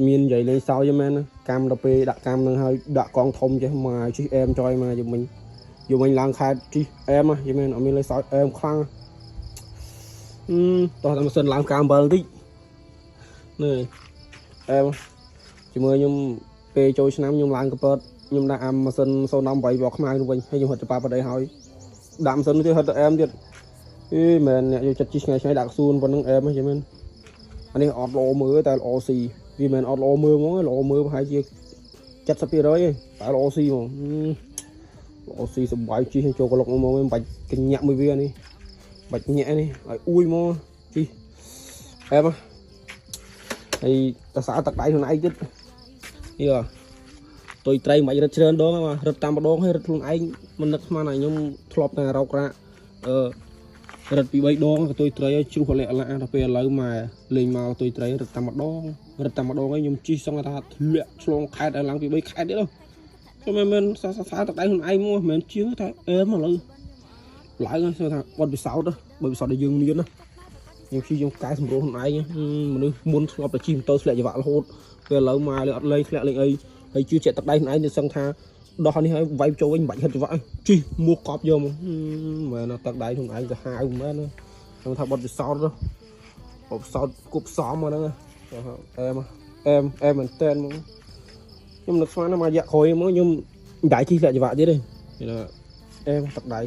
មាននិយាយលេងសើចមែនកម្មដល់ពេលដាក់កម្មនឹងហើយដាក់កងធំចេះមកជិះអែមចយមកយមិញយមិញឡើងខែតជិះអែមយមែនអត់មានលេងសើចអែមខ្លាំងអឺតោះតែម៉ាស៊ីនឡើងកាអំបិលតិចនេះអែមជាមួយខ្ញុំពេលចូលឆ្នាំខ្ញុំឡើងកពតខ្ញុំដាក់អាម៉ាស៊ីន018ពណ៌ខ្មៅនោះវិញហើយខ្ញុំហត់ចប៉ាបដីហើយដាក់ម៉ាស៊ីននោះទៀតហត់ទៅអែមទៀតអេមែនអ្នកយកចិត្តជិះឆ្ងាយឆ្ងាយដាក់សួនប៉ុណ្ណឹងអែមហ្នឹងមែនអានេះអត់ល្អមើលតែល្អស៊ីវាមិនអត់ល្អមើលហ្មងល្អមើលប្រហែលជា70%ទេតែល្អស៊ីហ្មងល្អស៊ីសុបាយជិះចូលក្លុកហ្មងមិនបាច់កញ្ញាក់មួយវានេះបាច់ញាក់នេះឲ្យអួយហ្មងជិះអែមហើយតសើទឹកដៃខ្លួនឯងទៀតនេះតុយត្រីមិនបាច់រត់ច្រើនដងទេរត់តាមម្ដងហើយរត់ខ្លួនឯងមិននឹកស្មានថាខ្ញុំធ្លាប់តែរករ៉ាអឺរត់ពី3ដងកតុយត្រីឲ្យជ្រុះលាក់លាក់ដល់ពេលឥឡូវមកលេងមកតុយត្រីរត់តាមម្ដងរត់តាមម្ដងហើយខ្ញុំជិះសឹងថាធ្លាក់ឆ្លងខែតឲ្យឡើងពី3ខែតទៀតខ្ញុំមិនមែនសាសាទឹកដៃខ្លួនឯងមកមិនមែនជាងថាអែមឥឡូវឡើងហើយថាបត់ពិសោធន៍បើពិសោធន៍ដែលយើងមានណាខ្ញុំជិះខ្ញុំកែសម្រួលខ្លួនឯងមនុស្សមុនធ្លាប់តែជិះម៉ូតូធ្លាក់ចង្វាក់រហូតពេលឥឡូវមកលើអត់លេងធ្លាក់លេងអីហើយជឿជាក់ទឹកដៃខ្លួនឯងទៅសឹងថាដោះនេះហើយវាយចូលវិញមិនបាច់ហិតចង្វាក់ជិះមួកកប់យកមកមែនទឹកដៃខ្លួនឯងទៅហាវមែនខ្ញុំថាបត់ពិសោធន៍បត់ពិសោធន៍គប់សំហ្នឹងអែមអែមអែមមែនតើហ្មងខ្ញុំនឹកស្មានមករយៈក្រោយមកខ្ញុំមិនដែរជិះធ្លាក់ចង្វាក់ទៀតទេអែមទឹកដៃ